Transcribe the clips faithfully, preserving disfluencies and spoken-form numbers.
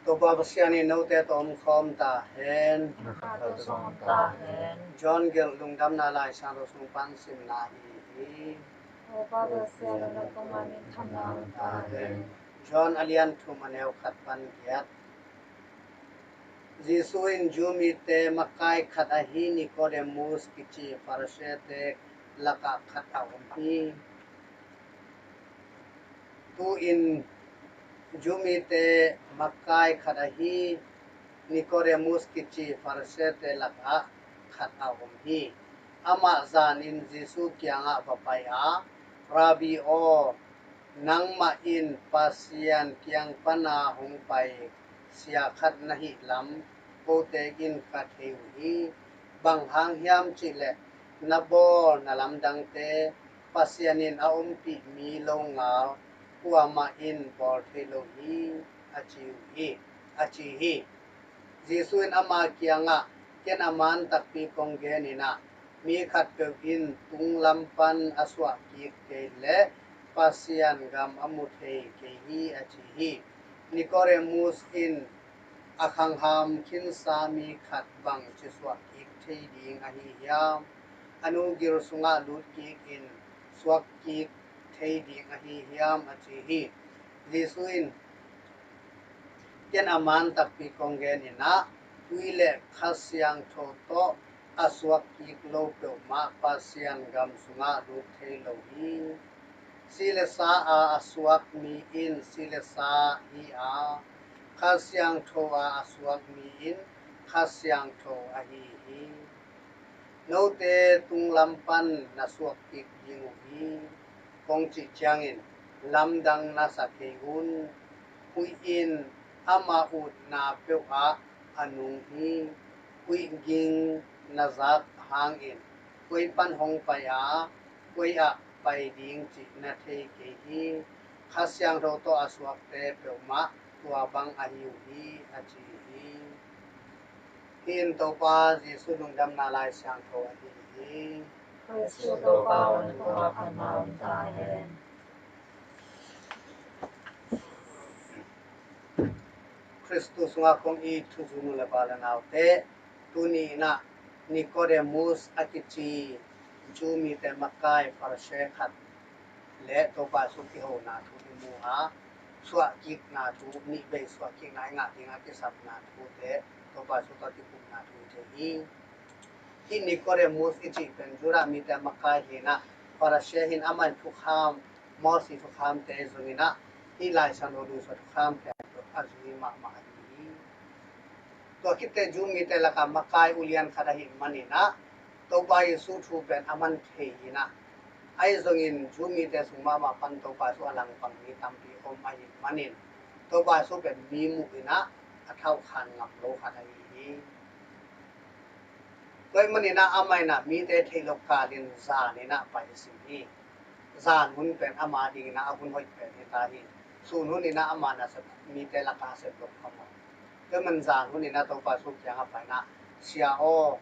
Topa Pasian in note tawh omkhawm ta hen. Na kha tawh zong om ta hen. John gelh Lungdamna Laisiangtho sung pan simna ahi hi. Topa Pasian, na tungah minthanna om ta hen. John a lian thum, a neu khat pan giat. Jesu in Jew mite makai khat ahi Nicodemus kici Pharisee-te lakah khat a om hi. Tu-in Jew mite makai khat ahi Nicodemus kici Pharisee-te lakah khat a om hi. Amah zanin Jesu kiangah va pai a, "Rabbi aw, nangmah in Pasian kiang pana hong pai sia khat na hih lam kote in ka thei uh hi. Bang hang hiam cih leh na bawl na lamdangte Pasian in a ompih mi longal kuamah in bawl thei lo hi," a ci uh hi, a ci hi. Jesu in ama kiangah, "Ken a man takpi kong gen in ah, mi khatpeuh in tunglam pan a suah kik kei leh Pasian gam a mu thei kei hi," a ci hi. Nicodemus in, "A khangham khinsa mi khat bangci suah kik thei ding ahi hiam? A nu gil sungah lut kik in suak kik thei ding ahi hiam?" a ci hi. Jesu in, "Ken a man takpi kong gen in ah, tui le Kha Siangtho tawh a suak kik lo peuhmah Pasian gam sungah lut thei lo hi. Si le sa a a suak mi in si le sa hi a, Kha Siangtho a a suak mi in Kha Siangtho ahi hi. Note tunglam pan na suak kik ding uh hi, kong cih ciangin lamdang na sa kei un. Huih in ama utna peuhah a nung hi. Huih ging na zak hangin koi pan hong pai a, koi ah pai ding cih na thei kei hi. Kha Siangtho tawh a suakte peuhmah tua bang ahi uh hi," a ci hi. Hih in Topa Jesu Lungdamna Laisiangtho ahi hi. Khristu Topa, na tungah phatna om ta hen. Khristu sungah kong it thuzui nu le pa le naute, tuni in ah Nicodemus a kici Jew mite makai Pharisee khat le Topa Jesu kihona thu i mu a, suahkikna thu, nihvei suahkikna i ngah ding a kisapna thute Topa Jesu tawh kipumna thu i thei hi. Hih Nicodemus i cih pen Judah mite makai hi in ah, Pharisee hi in, amah in thukham, Mosi thukhamte zong in ah, hih Laisiangtho Lui Sua thukham khempeuh a zui mahmah ahi hi. Tua khit teh Jew mite lakah makai ulian khat ahih manin ah, Topa Jesu thu pen aman thei in ah, ahi zongin Jew mite sung mahmah pan Topa Jesu a langpang mi tampi om ahih manin, Topa Jesu pen mi muh in ah a thauhkhan ngam lo khat ahi hi. Tua ahih manin ah amah in ah mite theih loh kalin zan in ah pai a sim hi. Zan hun pen ama dingin ah a hun hoih pen hi ta hi. Sun hun in ah ama nasep mite lakah a sep loh kha maw. Tua ahih manin zan hun in ah Topa Jesu kiangah pai in ah, "Sia aw,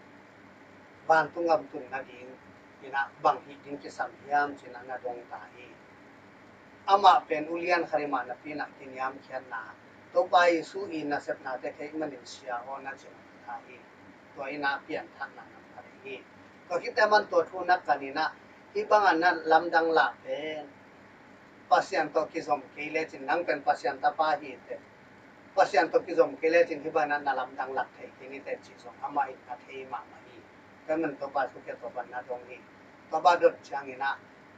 vantung gam tun nading in ah bang hih ding kisam hiam?" ci in ah na dong ta hi. Amah pen ulian khat ahih mah napi in ah kiniamkhiatna, Topa Jesu i nasepnate theih manin, "Sia aw," na ci in ah ta hi. Tua in ah pianthakna nam khat ahi hi. Tua khit teh aman tua thu na kan in ah, "Hih bangah na lamdang lah pen Pasian tawh kizom kei lecin, nang pen Pasian tapa hi teh, Pasian tawh kizom kei lecin hih bangah na lamdang lak thei kei ni teh," ci zong amah in a thei mahmah hi. Tua ahih manin Topa Jesu kiang Topa in na dong hi. Topa dot ciangin ah,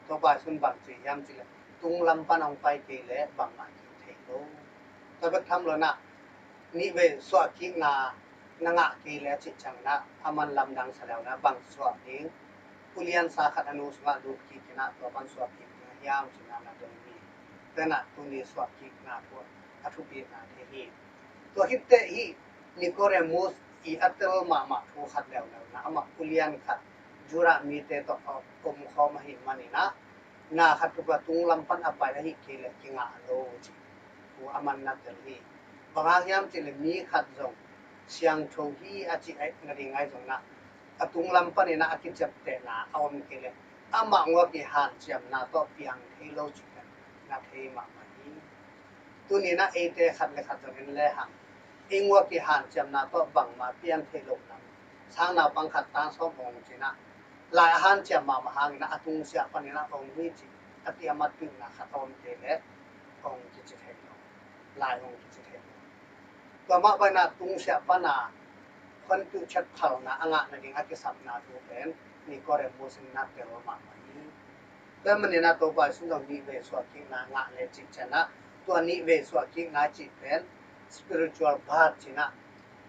Topa Jesu in bang ci hiam cih leh, "Tunglam pan hong pai kei leh bangmah kik thei lo." Tua bek tham lo in ah, nihvei suahkikna na ngah kei leh a cih ciangin ah, aman lamdang sa leu in ah, "Bang suah ding? Uliansa khat a nu sungah lut kik in ah tua pan suahkik ding a hiam?" ci in ah na dong hi. Tua in ah tuni suahkikna thu a thupitna thei hi. Tua khit teh hih Nicodemus i a tel mahmah thu khat leuleu in ah, amah ulian khat, Judah mite tawh a omkhawm ahih manin ah, na khat thupha tunglam pan a pai ahih kei leh kingah lo cih thu aman na tel hi. Bang hang hiam cih leh mi khat zong siangtho hi a cih nading ahi zongin ah, a tunglam panin ah a kiciaptehna a om kei leh, amah ngawk i hanciamna tawh piang thei lo cih pen na thei mahmah hi. Tuni in ah eite khat le khat zong en lehang, Ei ngua kihanciamna tawh bangmah pian theih loh lam. Sang naupang khat tan sawm hong cinah, lai a hanciam mahmah hanginah a tungsiah paninah hong hi cih a tiamatpihna khat a om kei leh hong kici thei lo. Lai hong kici thei lo. Tua mah banah tungsiah pana khuantuh chet phalna a ngah nading a kisapna thu pen Nicodemus in na tel mahmah hi. Tua maninah Topa Jesu zong nihvei suahkikna ngah le cih cianah, tua nihvei suahkikna cih pen spiritual birth cinah,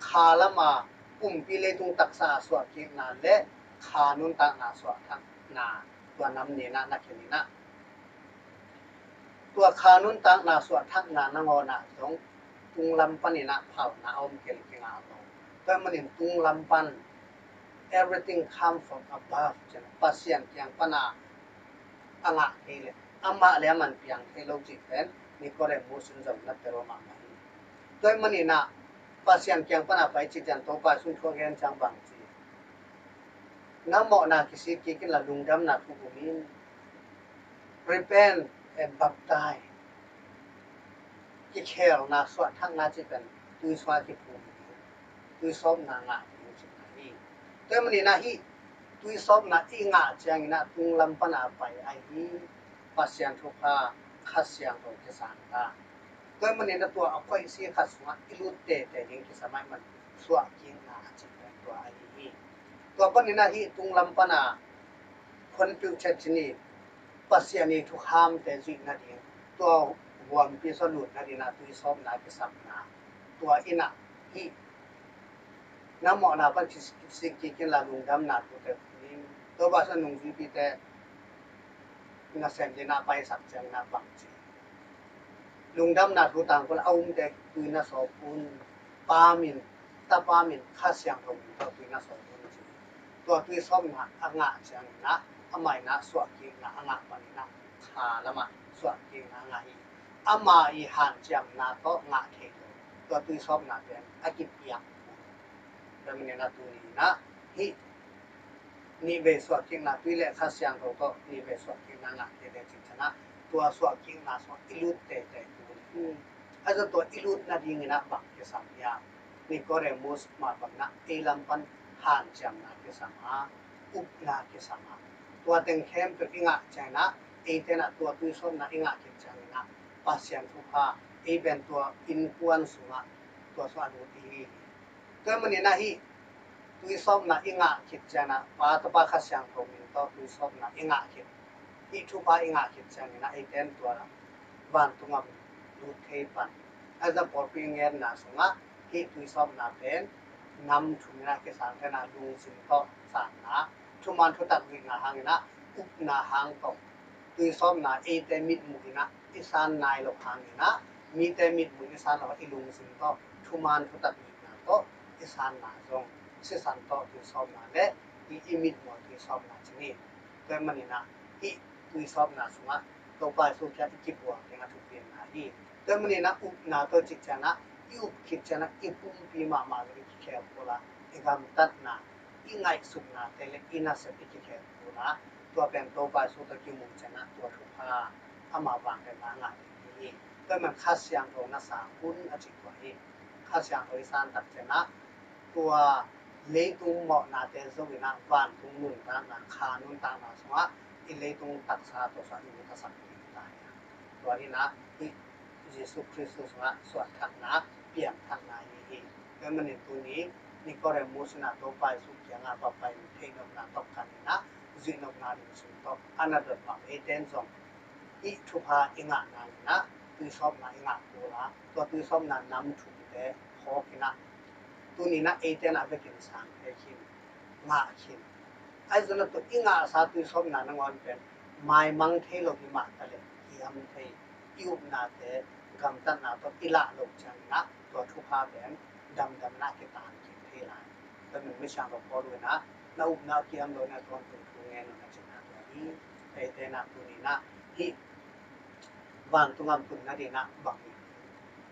kha lama pumpi leitung taksa a suahkikna le kha nuntakna suahthakna, tua nam ninah na kheninah, tua kha nuntakna suahthakna nangawnah zong tunglam paninah phalna a om kei le kingah lo. Tua manin tunglam pan everything come from above, Pasian kiang pana a ngah kei le amah le a man piang thei lo cih pen Nicodemus in zong na tel mahmah hi. Tua maninah Pasian kiang pana pai cih ciang Topa Jesu thuak hen ciang bang ci, na mawhna kisik kik inla lungdamna thu um in, repent and baptize. Kikhelna suahthakna cih pen tui sungah kiphum ding, tui sawpna ngah ding cihna hi. Tua maninah hih tui sawpna i ngah cianginah tunglam pana pai ahi Pasian thupha, Kha Siangtho kisang ta. Tua maninah tua a koihsi khat sungah i lut tete ding kisam ahih man suahkikna a cih pen tua ahi hi. Tua paninah hih tunglam pana khuanpiuh chet cini Pasian i thukhamte zuih nading, tua huampi sua lut nadinah tui sawpna kisapna, tua inah hih na mawhna pan kisik kik inla lungdamna thute nin Topa Jesu nungzuipite nasem dinah paisak cianginah bang ci, lungdamna thu tangkol a umte tui na sawp un, Pa min, Tapa min, Kha Siangtho min tawh tui na sawp un ci. Tua tui sawpna a ngah cianginah amah inah suahkikna a ngah paninah kha lamah suahkikna a ngah hi. Ama i hanciamna tawh ngah thei lo tua tui sawpna pen a kipiak. Tua maninah tuni inah hih nihvei suahkikna tui le Kha Siangtho tawh nihvei suahkikna ngah kei le cih cianah tua suahkikna sungah i lut tete tu hi. Ahi zong tua i lut nadinginah bang kisam hiam? Nicodemus mah banginah ei lam pan hanciamna kisam a, upna kisam a, tua teng khempeuh i ngah cianginah eite inah tua tui sawpna i ngah khit cianginah Pasian thupha, ei pen tua innkuan sungah tua sungah lut i hi hi. Tua maninah hih tui sawpna i ngah khit cianah Pa, Tapa, Kha Siangtho min tawh tui sawpna i ngah khit, hih thupha i ngah khit cianginah eite in tua vantung gam lut thei pan. Ahi zong pawlpi ngetna sungah hih tui sawpna pen nam thuminah kisang tenah lungsim tawh sanna, thuman thutak zuihna hanginah upna hang tawh tui sawpna eite mitmuh inah i san nai loh hanginah mite mitmuh i san loh i lungsim tawh thuman thutak zuihna tawh i sanna zong sisan tawh tui sawpna le i, i mitmuh tui sawpna cini. Tua maninah hih tui sawpna sungah Topa Jesu kiang i kibuak ding a thupina hi. Tua maninah upna tawh cih cianah i up khit cianah i pumpi mahmah le i kikhel kul a, i gamtatna, i ngaihsutnate le i nasep i kikhel kul a, tua pen Topa Jesu tawh kimu cianah tua thupha ama vangliatna ngah ding hi. Tua man Kha Siangtho na sang un a cih tua hi. Kha Siangtho i san tak cianah tua leitung mawhnate zo inah vantung nuntakna, kha nuntakna sungah i leitung taksa tawh sungah i nuntaksak ding ta hi. Tua hinah hih Jesu Khrist sungah suahthakna, pianthakna hi hi. Tua manin tuni Nicodemus inah Topa Jesu kiangah va pai theih nopna tawh kan inah zuih nopna lungsim tawh a na dot mah eite in zong hih thupha i ngah nang inah tui sawpna i ngah kul a, tua tui sawpna nam thumte phawk inah tuni inah eite inah vekin sang thei khin, ngah khin. Ahi zongin tua i ngahsa tui sawpna nangawn pen maimang thei lo hi mah taleh hiam thei, i upnate gamtatna tawh i lah loh cianginah tua thupha pen damdamna kitan kik thei lai. Tua min mi siangtho Paul inah na upna kiam lo inah tawntung thu ngen un a cihna tua hi. Eite inah tuni inah hih vantung gam tun nadinah bang hi,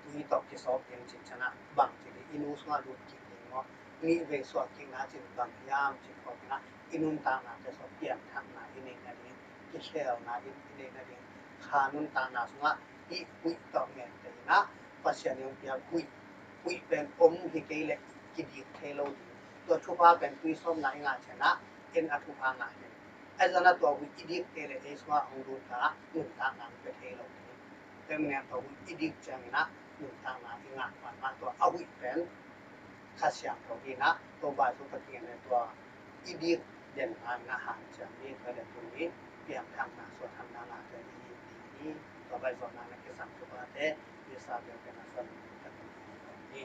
tui tawh kisawp ding cih cianah bang ci ding, i nu sungah lut kik ding maw, nihvei suahkikna cih bang hiam cih phawk inah i nuntaknate sungah pianthakna i neih nading, kikhelna i neih nading, kha nuntakna sungah hih huih tawh ngente inah Pasian in hong piak huih huih pen om hi kei leh kidik thei lo ding. Tua thupha pen tui sawmna i ngah ciangin ah en a thupha ngah hi. Ahi zongin ah tua huih i dik kei leh ei sungah hong lut a nuntakna pia thei lo ding. Tua manin ah tua huih i dik ciangin ah nuntakna i ngah mahmah, tua a huih pen Kha Siangtho hi in ah, tua bang sung Pasian in tua i dik den ngai in ah hanciam hi. Tua leh tuni piangthakna, suahtakna ngahte i hi ding hi. Tua bang zawhna na kisam thupha te misa bel pen a suan ding tak hi.